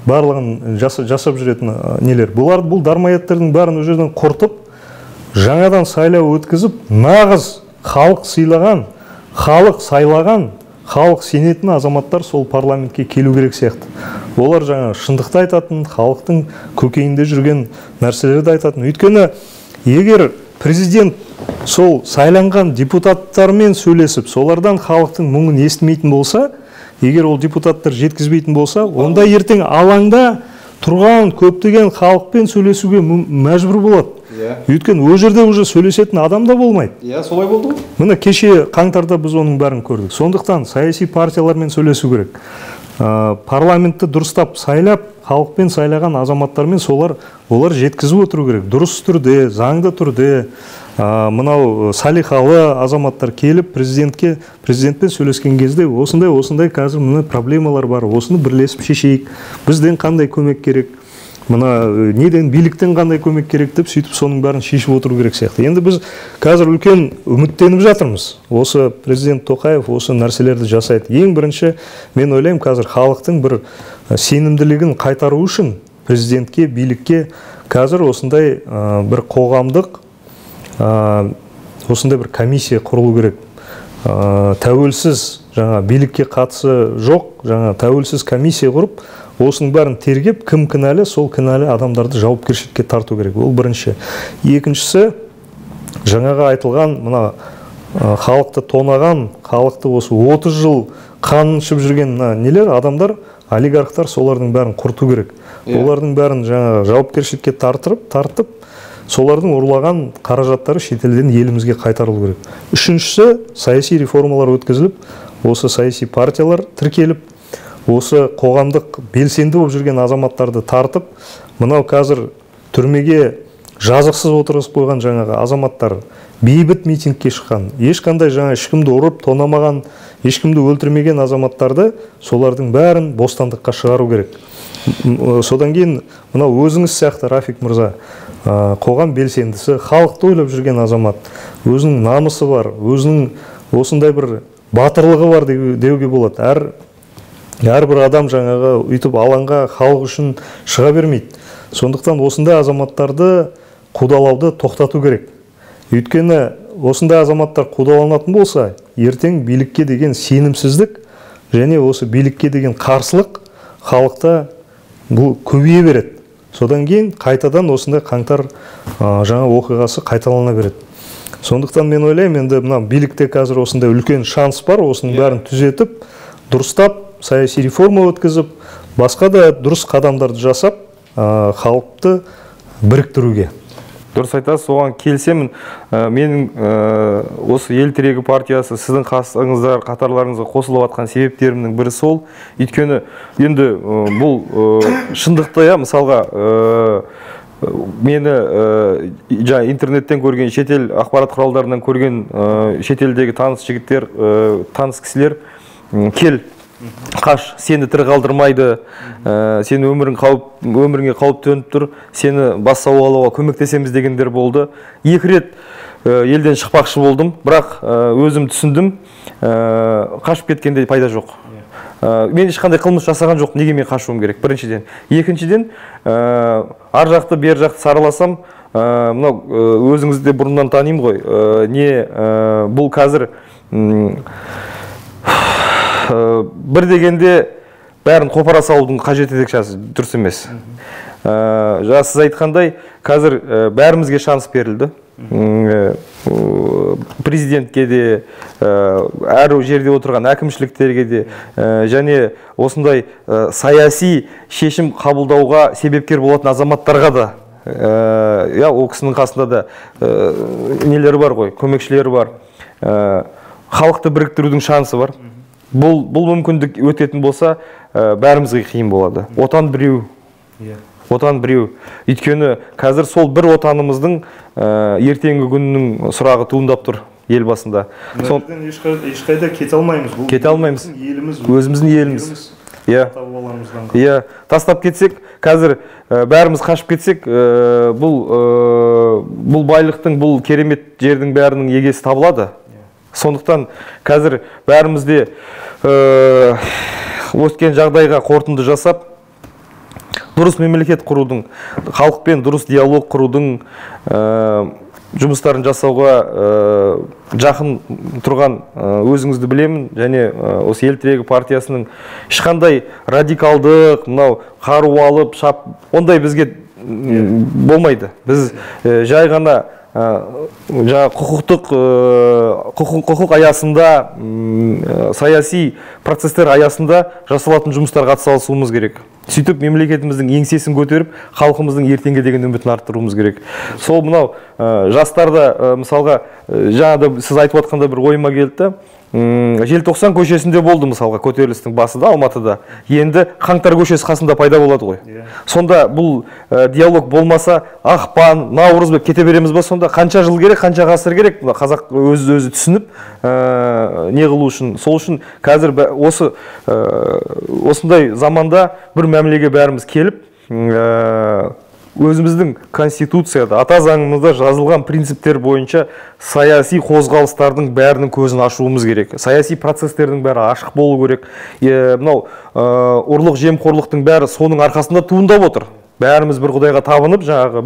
барлығын жасап жүретін нелер. Бұлар бұл дармаеттердің бәрін ол жерден құртып, жаңадан сайлау өткізіп, нағыз халық сыйлаған, халық сайлаған, халық сенетін азаматтар сол парламентке келу керек сияқты. Олар жаңа шындықты айтатын, халықтың көкейінде жүрген нәрселерді айтатын. Өйткені егер президент сол сайланған депутаттармен сөйлесіп, солардан халықтың мұңын естімейтін болса, егер ол депутаттар жеткізбейтін болса, онда ертең алаңда тұрған көптеген халықпен сөйлесуге мәжбүр болады. Өйткені ол жерде уже сөйлесетін адам да болмайды. Иә, солай болды ғой. Міне кеше қаңтарда біз оның бәрін көрдік. Сондықтан саяси партиялармен сөйлесу керек. Парламентті дұрыстап сайлап, халықпен сайлаған азаматтармен олар жеткізіп отыру керек. Дұрыс түрде, заңды түрде, мынау салиқалы азаматтар келіп президентпен сөйлескен кезде осындай қазір мына проблемалар бар, осыны бірлесіп шешейік, бізден қандай көмек керек, мына неден биліктен қандай көмек керек деп сөйтіп соның бәрін шешіп отыру керек сияқты. Енді біз қазір үлкен үміттеніп жатырмыз. Осы президент Тоқаев осы нәрселерді жасайды. Ең бірінші мен ойлаймын, қазір халықтың бір сенімділігін қайтару үшін президентке, билікке қазір осындай бір қоғамдық осындай бір комиссия құрылу керек. тәуелсіз жаңа билікке қатысы жоқ жаңа тәуелсіз комиссия құрып, осының бәрін тергеп, кім кінәлі, сол кінәлі адамдарды жауапкершілікке тарту керек. Ол бірінші. Екіншісі, жаңағы айтылған мына халықты тонаған, халықты осы 30 жыл қанын ішіп жүрген мына нелер, адамдар, олигархтар, солардың бәрін құрту керек. Олардың бәрін жаңағы жауапкершілікке тартып, солардың ұрлаған қаражаттары шетелден елімізге қайтарылу керек. Үшіншісі, саяси реформалар өткізіліп, осы саяси партиялар тіркеліп, осы қоғамдық белсенді болып жүрген азаматтарды тартып, мынау қазір түрмеге жазықсыз отырғызып қойған жаңағы азаматтар, бейбіт митингке шыққан, ешқандай жаңа ешкімді ұрып, тонамаған, ешкімді өлтірмеген азаматтарды, солардың бәрін бостандыққа шығару керек. Содан кейін мынау өзіңіз сияқты, Рафик мырза, қоғам белсендісі, халықты ойлап жүрген азамат, өзінің намысы бар, өзінің осындай бір батырлығы бар деуге болады. Әрбір адам жаңағы өйтіп алаңға халық үшін шыға бермейді. Сондықтан осындай азаматтарды қудалауды тоқтату керек. Өйткені осындай азаматтар қудаланатын болса, ертең билікке деген сенімсіздік және осы билікке деген қарсылық халықта бұл көбейе береді. Содан кейін қайтадан осындай қаңтар жаңа оқиғасы қайталана береді. Сондықтан мен ойлаймын, енді мына билікте қазір осындай үлкен шанс бар, осының бәрін түзетіп, дұрыстап саяси реформа өткізіп, басқа да дұрыс қадамдарды жасап, халықты біріктіруге. Дұрыс айтасыз, оған келісемін. Менің осы Ел тірегі партиясы сіздің қасыңызда, қатарларыңызға қосылып жатқан себептерімнің бірі сол. Өйткені енді бұл шындықты, мысалға, мені жаңа интернеттен көрген, шетел ақпарат құралдарынан көрген шетелдегі таныс жігіттер, таныс кісілер, кел, қаш, сені тірі қалдырмайды, сені өміріңе қауіп төніп тұр, сені бас сауғалауға көмектесеміз дегендер болды. 2 рет елден шықпақшы болдым, бірақ өзім түсіндім, қашып кеткенде пайда жоқ. Мен ешқандай қылмыс жасаған жоқ, неге мен қашуым керек, біріншіден. Екіншіден, ар жақты, бер жақты сараласам, мынау өзіңізді де бұрыннан танимын ғой, не бұл қазір бір дегенде бәрін қопара салудың қажеті дек дұрыс емес. Жаңа сіз айтқандай, қазір бәрімізге шанс берілді. Президентке де, әр жерде отырған әкімшіліктерге де, және осындай саяси шешім қабылдауға себепкер болатын азаматтарға да, ол кісінің қасында да нелері бар ғой, көмекшілері бар. Халықты біріктірудің шансы бар. Бұл мүмкіндік өтетін болса, бәрімізге қиын болады. Отан біреу. Отан біреу. Өйткені қазір сол бір отанымыздың ертеңгі күнінің сұрағы туындап тұр ел басында. Ешқайда кете алмаймыз. Кете алмаймыз. Өзіміздің еліміз. Иә. Тастап кетсек, қазір бәріміз қашып кетсек, бұл байлықтың, бұл керемет жердің бәрінің егесі табылады. Сондықтан қазір бәрімізде өткен жағдайға қорытынды жасап, дұрыс мемлекет құрудың, халықпен дұрыс диалог құрудың жұмыстарын жасауға жақын тұрған өзіңізді білемін. Және осы Ел тірегі партиясының ешқандай радикалдық, мынау қару алып, шап, ондай бізге болмайды. Біз жай ғана құқық аясында, саяси процестер аясында жасалатын жұмыстарға атсалысуымыз керек. Сөйтіп мемлекетіміздің еңсесін көтеріп, халқымыздың ертеңге деген үмітін арттыруымыз керек. Сол мынау жастарда, мысалға, жаңа да сіз айтып отқанда бір ойыма келді да, Желтоқсан көшесінде болды, мысалға, көтерілістің басы да Алматыда. Енді Қаңтар көшесі қасында пайда болады ғой. Сонда бұл диалог болмаса, ақпан, наурыз деп кете береміз ба сонда? Қанша жыл керек, қанша ғасыр керек? Мына қазақ өз-өзі түсініп, не қылу үшін. Сол үшін қазір осы осындай заманда бір мәмілеге бәріміз келіп, өзіміздің конституцияда, ата заңымызда жазылған принциптер бойынша саяси қозғалыстардың бәрінің көзін ашуымыз керек. Саяси процестердің бәрі ашық болу керек. Мынау ұрлық, жемқорлықтың бәрі соның арқасында туындап отыр. Бәріміз бір құдайға табынып, жаңағы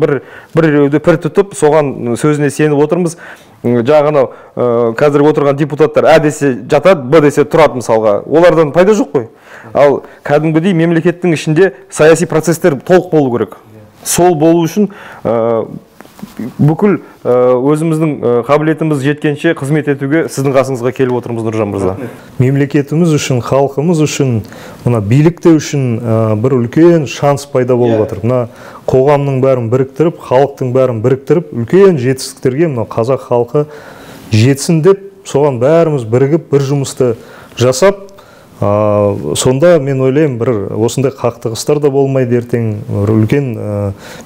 біреуді пір тұтып, соған сөзіне сеніп отырмыз. Жаңағы анау қазір отырған депутаттар ә десе жатады, б десе тұрады мысалға. Олардан пайда жоқ қой. Ал кәдімгідей мемлекеттің ішінде саяси процестер толық болу керек. Сол болу үшін бүкіл өзіміздің қабілетіміз жеткенше қызмет етуге сіздің қасыңызға келіп отырмыз, Нұржан мырза. Мемлекетіміз үшін, халқымыз үшін, мына билік те үшін бір үлкен шанс пайда болып отыр. Мына қоғамның бәрін біріктіріп, халықтың бәрін біріктіріп, үлкен жетістіктерге мына қазақ халқы жетсін деп, соған бәріміз бірігіп бір жұмысты жасап, сонда мен ойлаймын, бір осындай қақтығыстар да болмайды ертең. Бір үлкен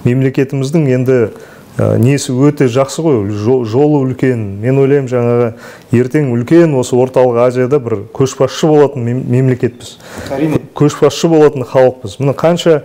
мемлекетіміздің енді несі өте жақсы ғой, жолы үлкен. Мен ойлаймын, жаңағы ертең үлкен осы Орталық Азияда бір көшбасшы болатын мемлекетпіз. Әрине. Көшбасшы болатын халықпыз. Мына қанша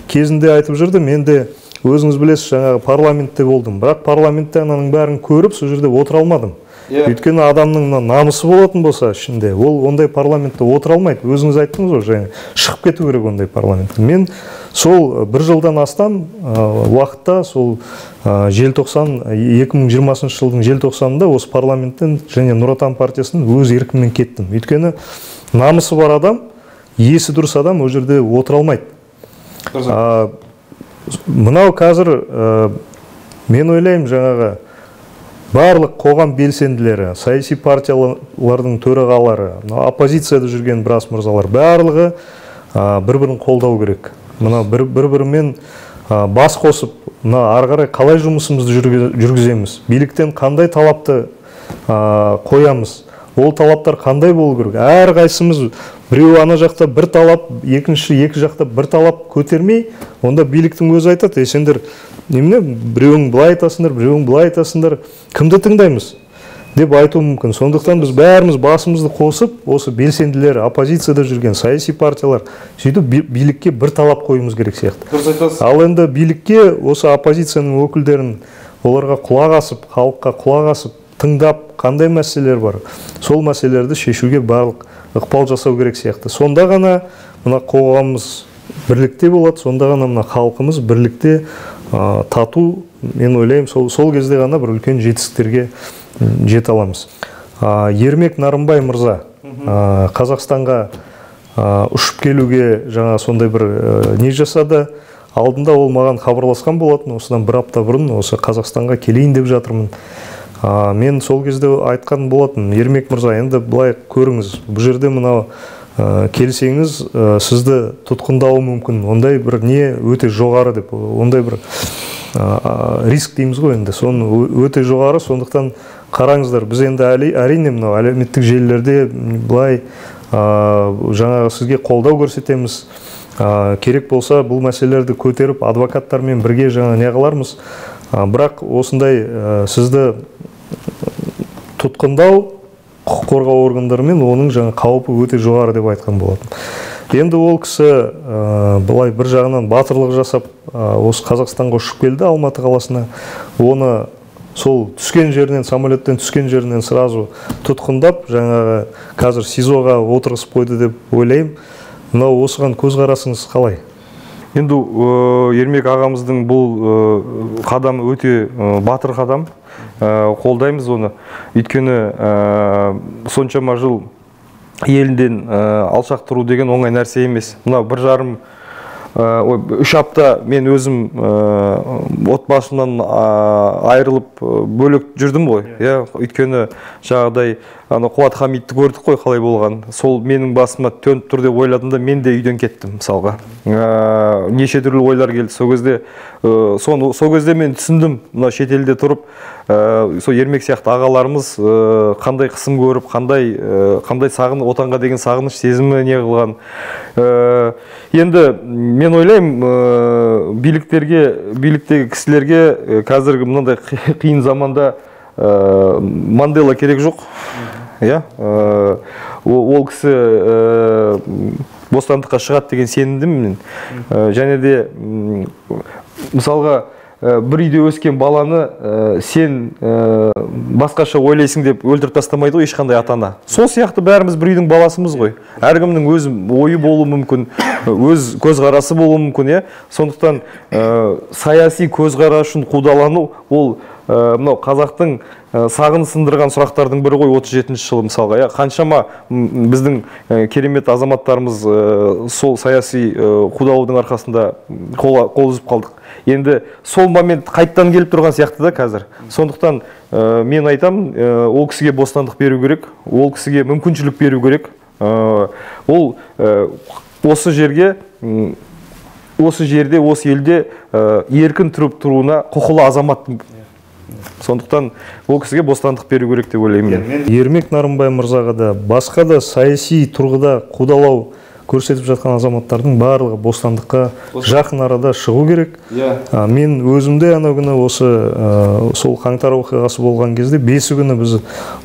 кезінде айтып жүрді, мен де өзіңіз білесіз, жаңағы парламентте болдым. Бірақ парламентте ананың бәрін көріп, сол жерде отыра алмадым. Өйткені адамның мына намысы болатын болса ішінде, ол ондай парламентте отыра алмайды. Өзіңіз айттыңыз ғой, және шығып кету керек ондай парламенттен. Мен сол бір жылдан астам уақытта, сол желтоқсан, 2020 жылдың желтоқсанында осы парламенттен және Нұр Отан партиясынан өз еркіммен кеттім. Өйткені намысы бар адам, есі дұрыс адам ол жерде отыра алмайды. Мынау қазір мен ойлаймын, жаңағы барлық қоғам белсенділері, саяси партиялардың төрағалары, оппозицияда жүрген біраз мырзалар, барлығы бір-бірін қолдау керек. Мына бір-бірімен бас қосып, мына ары қарай қалай жұмысымызды жүргіземіз, биліктен қандай талапты қоямыз, ол талаптар қандай болу керек. Әрқайсымыз біреу ана жақта бір талап, екінші екі жақта бір талап көтермей, онда биліктің өзі айтады, сендер немене, біреуің былай айтасыңдар, біреуің былай айтасыңдар, кімді тыңдаймыз деп айтуы мүмкін. Сондықтан біз бәріміз басымызды қосып, осы белсенділер, оппозицияда жүрген саяси партиялар, сөйтіп билікке бір талап қоюымыз керек сияқты. Дұрыс айтасыз. Ал енді билікке осы оппозицияның өкілдерін, оларға құлақ асып, халыққа құлақ асып, тыңдап, қандай мәселелер бар, сол мәселелерді шешуге барлық ықпал жасау керек сияқты. Сонда ғана мына қоғамымыз бірлікте болады, сонда ғана мына халқымыз бірлікте тату, мен ойлаймын, сол кезде ғана бір үлкен жетістіктерге жете аламыз. Ермек Нарымбай мырза Қазақстанға ұшып келуге жаңа сондай бір не жасады. Алдында ол маған хабарласқан болатын, осыдан бір апта бұрын осы Қазақстанға келейін деп жатырмын. Мен сол кезде айтқан болатын, Ермек мырза, енді былай көріңіз, бұл жерде мынау келсеңіз, сізді тұтқындауы мүмкін, ондай бір не өте жоғары деп, ондай бір риск дейміз ғой енді, соны өте жоғары, сондықтан қараңыздар, біз енді әрине мынау әлеуметтік желілерде былай жаңағы сізге қолдау көрсетеміз, керек болса бұл мәселелерді көтеріп адвокаттармен бірге жаңа не қылармыз, бірақ осындай сізді тұтқындау құқық қорғау органдарымен оның жаңа қаупі өте жоғары деп айтқан болатын. Енді ол кісі былай бір жағынан батырлық жасап, осы Қазақстанға ұшып келді, Алматы қаласына. Оны сол түскен жерінен, самолеттен түскен жерінен сразу тұтқындап, жаңағы қазір СИЗО-ға отырғызып қойды деп ойлаймын. Мынау осыған көзқарасыңыз қалай? Енді Ермек ағамыздың бұл қадамы өте батыр қадам. Қолдаймыз оны. Өйткені соншама жыл елінден алшақ тұру деген оңай нәрсе емес. Мынау 1,5-3 апта мен өзім отбасымнан айырылып бөлек жүрдім ғой. Өйткені жаңағыдай ана Қуат Хамитті көрдік қой қалай болған. Сол менің басыма төніп тұр деп ойладым да мен де үйден кеттім мысалға. Неше түрлі ойлар келді. Сол кезде сол кезде мен түсіндім, мына шетелде тұрып сол Ермек сияқты ағаларымыз қандай қысым көріп, қандай сағын, отанға деген сағыныш сезімі не қылған. Енді мен ойлаймын, биліктегі кісілерге қазіргі мынандай қиын заманда Мандела керек жоқ. Ол кісі бостандыққа шығады деген сенімдімін мен. Және де мысалға бір үйде өскен баланы сен басқаша ойлайсың деп өлтіріп тастамайды ғой ешқандай ата-ана. Сол сияқты бәріміз бір үйдің баласымыз ғой. Әркімнің өз ойы болуы мүмкін, өз көзқарасы болуы мүмкін, иә. Сондықтан саяси көзқарас үшін қудалану ол мынау қазақтың сағын сындырған сұрақтардың бірі ғой 37 жылы мысалға, иә. Қаншама біздің керемет азаматтарымыз сол саяси қудалаудың арқасында қол үзіп қалдық. Енді сол момент қайттан келіп тұрған сияқты да қазір. Сондықтан мен айтамын, ол кісіге бостандық беру керек, ол кісіге мүмкіншілік беру керек. Ол осы жерге, осы жерде, осы елде еркін тұрып тұруына құқылы азамат. Сондықтан ол кісіге бостандық беру керек деп ойлаймын мен. Ермек Нарымбай мырзаға да, басқа да саяси тұрғыда қудалау көрсетіп жатқан азаматтардың барлығы бостандыққа жақын арада шығу керек. Мен өзімде анау күні осы сол қаңтар оқиғасы болған кезде 5 күні біз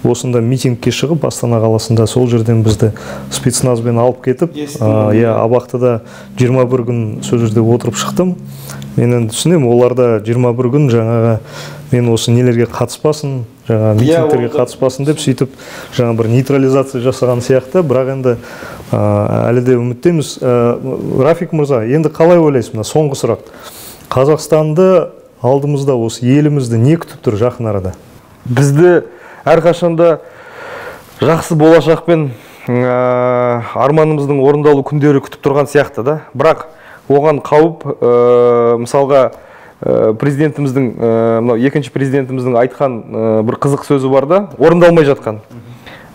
осында митингке шығып Астана қаласында, сол жерден бізді спецназбен алып кетіп, иә, абақтыда 21 күн сол жерде отырып шықтым. Мен енді түсінемін, оларда 21 күн жаңағы мен осы нелерге қатыспасын, жаңа митингтерге қатыспасын деп сөйтіп жаңа бір нейтрализация жасаған сияқты, бірақ енді әлі де үміттеміз. Рафик мырза, енді қалай ойлайсыз, мына соңғы сұрақ. Қазақстанды алдымызда, осы елімізді не күтіп тұр жақын арада? Бізді әрқашанда жақсы болашақпен арманымыздың орындалу күндері күтіп тұрған сияқты да. Бірақ оған қауіп, мысалға, президентіміздің, мынау екінші президентіміздің айтқан бір қызық сөзі бар да, орындалмай жатқан.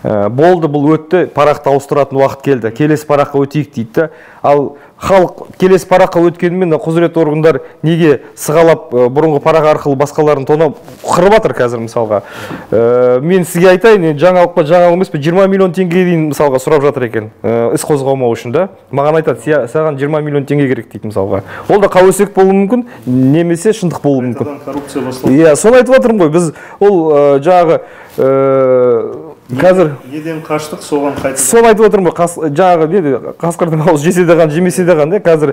Болды, бұл өтті, парақты ауыстыратын уақыт келді, келесі параққа өтейік дейді да. Ал халық келесі параққа өткенімен құзыретті органдар неге сығалап бұрынғы парақ арқылы басқаларын тонап қырып жатыр қазір мысалға. Мен сізге айтайын, жаңалық па, жаңалық емес пе, 20 миллион теңгеге дейін мысалға сұрап жатыр екен, іс қозғалмау үшін да. Маған айтады, саған 20 миллион теңге керек дейді мысалға. Ол да қауесет болуы мүмкін, немесе шындық болуы мүмкін. Иә, соны айтып жатырмын ғой, біз ол жаңағы қазір неден қаштық, соған қайтып. Соны айтып отырмын ғой, жаңағы не қасқырдың аузы жесе де қан, жемесе де қан, қазір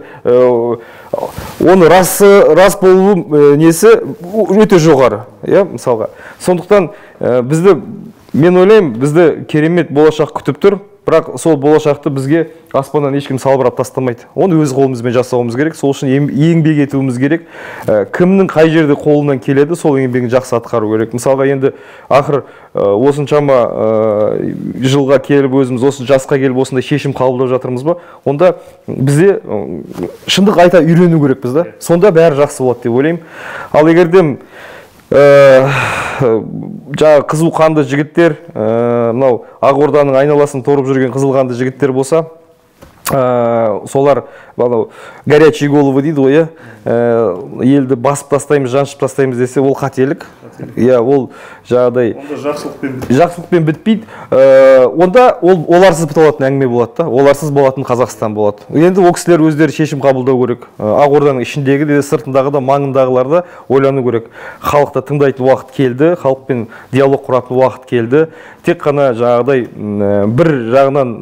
оны рас болу несі өте жоғары, иә, мысалға. Сондықтан бізді, мен ойлаймын, бізді керемет болашақ күтіп тұр, бірақ сол болашақты бізге аспаннан ешкім салбырап тастамайды. Оны өз қолымызбен жасауымыз керек, сол үшін еңбек етуіміз керек. Кімнің қай жерде қолынан келеді, сол еңбегін жақсы атқару керек. Мысалға, енді ақыр осыншама жылға келіп, өзіміз осы жасқа келіп, осындай шешім қабылдап жатырмыз ба, онда бізде шындық айта үйрену керекпіз да. Сонда бәрі жақсы болады деп ойлаймын. Ал егерде жаңағы қызу қанды жігіттер, мынау Ақорданың айналасын торып жүрген қызыл қанды жігіттер болса, солар горячие головы дейді ғой, иә, елді басып тастаймыз, жаншып тастаймыз десе, ол қателік. Иә, ол жаңағыдай жақсылықпен бітпейді. Онда ол оларсыз біталатын әңгіме болады да, оларсыз болатын Қазақстан болады. Енді ол кісілер өздері шешім қабылдау керек. Ақорданың ішіндегі де, сыртындағы да, маңындағылар да ойлану керек. Халықты тыңдайтын уақыт келді, халықпен диалог құратын уақыт келді. Тек қана жаңағыдай бір жағынан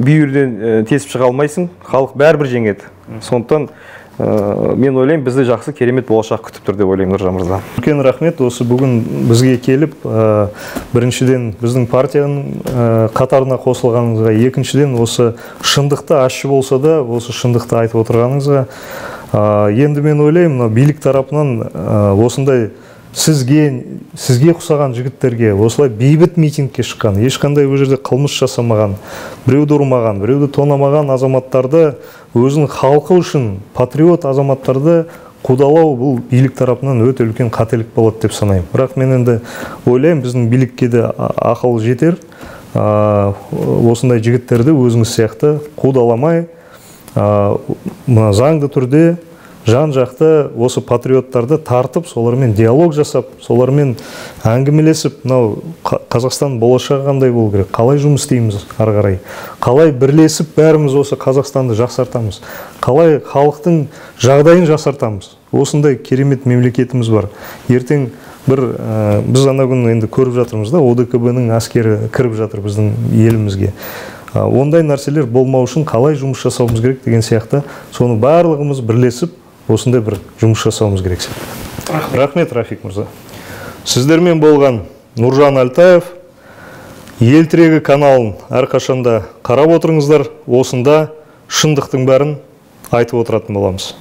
бүйірден тесіп шыға алмайсың, халық бәрібір жеңеді. Сондықтан мен ойлаймын, бізді жақсы керемет болашақ күтіп тұр деп ойлаймын, Нұржан мырза. Үлкен рахмет, осы бүгін бізге келіп, біріншіден біздің партияның қатарына қосылғаныңызға, екіншіден осы шындықты ащы болса да, осы шындықты айтып отырғаныңызға. Енді мен ойлаймын, мынау билік тарапынан осындай сізге ұқсаған жігіттерге, осылай бейбіт митингке шыққан, ешқандай ол жерде қылмыс жасамаған, біреуді ұрмаған, біреуді тонамаған азаматтарды, өзінің халқы үшін патриот азаматтарды қудалау бұл билік тарапынан өте үлкен қателік болады деп санаймын. Бірақ мен енді ойлаймын, біздің билікке де ақыл жетер, осындай жігіттерді өзіңіз сияқты қудаламай, мына заңды түрде жан-жақты осы патриоттарды тартып, солармен диалог жасап, солармен әңгімелесіп, мынау Қазақстан болашағы қандай болу керек, қалай жұмыс істейміз ары қарай, қалай бірлесіп бәріміз осы Қазақстанды жақсартамыз, қалай халықтың жағдайын жақсартамыз. Осындай керемет мемлекетіміз бар. Ертең бір біз ана күні енді көріп жатырмыз да, ОДКБ-ның әскері кіріп жатыр біздің елімізге. Ондай нәрселер болмау үшін қалай жұмыс жасауымыз керек деген сияқты, соны барлығымыз бірлесіп Осындай бір жұмыс жасауымыз керек сияқты. Рахмет, Рафик мырза. Сіздермен болған Нұржан Әлтаев. Ел тірегі каналын әрқашанда қарап отырыңыздар. Осында шындықтың бәрін айтып отыратын боламыз.